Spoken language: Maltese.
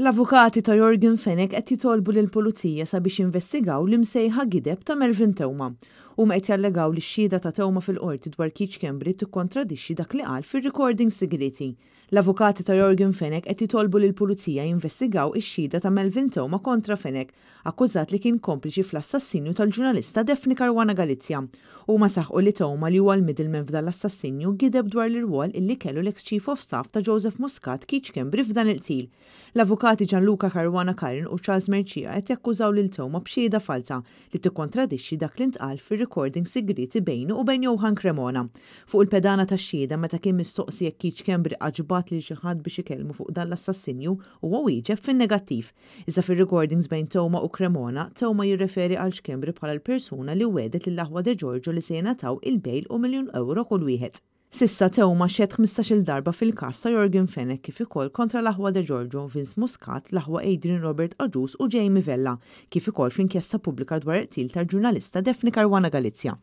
L-avukati ta' Yorgen Fenech qed jitolbu lill-Pulizija sabiex jinvestigaw l-imsejħa gideb ta' Melvin Theuma. Huma qed jallegaw li x-xhieda ta' Theuma fil-Qorti dwar Keith Schembri tikkontradixxi dak li qal fir-recordings sigrieti. L-avukati ta' Yorgen Fenech qed jitolbu lill-Pulizija jinvestigaw ix-xhieda ta' Melvin Theuma kontra Fenech, akkużat li kien kompliċi fl-assassinju tal-ġurnalista Daphne Caruana Galizia. Huma saħqu li Theuma li huwa l-middleman f'dan l-assassinju gideb dwar l-irwol illi kellu l-eks Chief of Staff ta' Joseph Muscat Keith Schembri f'dan il-qtil. L-avukati Gianluca Caruana Curran u Charles Mercieca qed jakkużaw lil Theuma b'xhieda falza li tikkontradixxi dak li ntqal fir-recordings sigrieti bejnu u bejn Johann Cremona. Fuq il-pedana tax-xhieda meta kien mistoqsi jekk Keith Schembri qattx bagħat lil xi ħadd biex ikellmu fuq dan l-assassinju, huwa wieġeb fin-negattiv. Iżda fir-recordings bejn Theuma u Cremona, Theuma jirreferi għal Schembri bħala l-persuna li wegħdet lill-aħwa Degiorgio li se jingħataw il-bail u miljun ewro kull wieħed. S'issa Theuma xehed 15-il darba fil-każ ta' Yorgen Fenech kif ukoll kontra l-aħwa Degiorgio, Vince Muscat, l-aħwa Adrian Robert Agius u Jamie Vella, kif ukoll fl-inkjesta pubblika dwar il-qtil tal-ġurnalista Daphne Caruana Galizia.